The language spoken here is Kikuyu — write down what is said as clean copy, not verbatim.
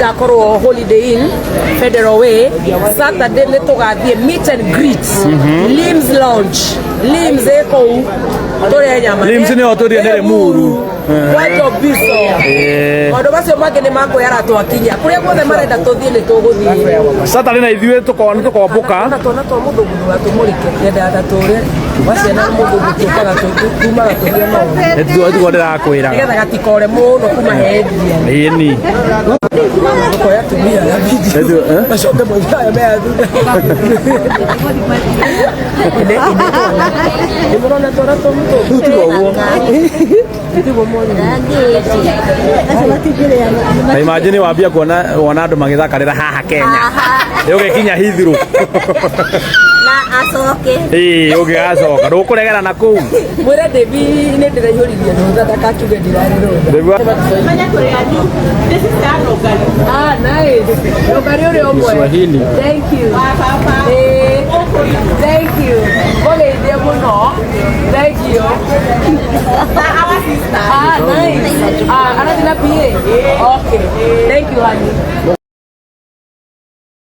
Ngakorwo Holiday Inn, Federal Way. Saturday nĩ tũgathiĩ meet and greet, Lims Lounge, Lims ĩ kũu tũrĩe nyama. Lims nĩho tũrĩe nĩ Limuru. Kwajo biso. Maũndũ macio mangĩ nĩ makwĩara twakinya kũrĩa guothe marenda tũthiĩ nĩ tũgũthiĩ. Saturday na ithuĩ tũkorwo nĩ tũkombũka. Na twana twa mũthũngũ ndũgatũmũrĩke, nyendaga ta tũrĩa wa ciana mũthũngũ tũkaga tumaga tũhiana ũũ. Nĩtiguo ndĩrakwĩraga. Nĩgetha gatikore mũno kuma hendia. Ĩni. Gũkoya atumia na video. Nĩtiguo, eh? Macoke moige aya me athutha. Nĩ mũrona twana twa mũthũngũ? Rĩu tiga ũguo. Tiguo mwarimũ. Na imagine wambia kuona wona andũ magĩthakarĩra haha Kenya. Nĩ ũgĩkinya Heathrow. Na acoke. Ĩĩ, ũngĩgacoka ndũkũregera na kũu. Mwĩre Devi nĩ ndĩraihũririe rũtha ndakakiuge ndirarĩ rũtha. Nĩguo. Ah, nice. Rũgari ũrĩa ũmwe. Kiswahili. Thank you. Eh, thank you. Mũgeithie mũno. Thank you. Ah, nice. Ah, arathiĩ na PA? Okay. Thank you, honey.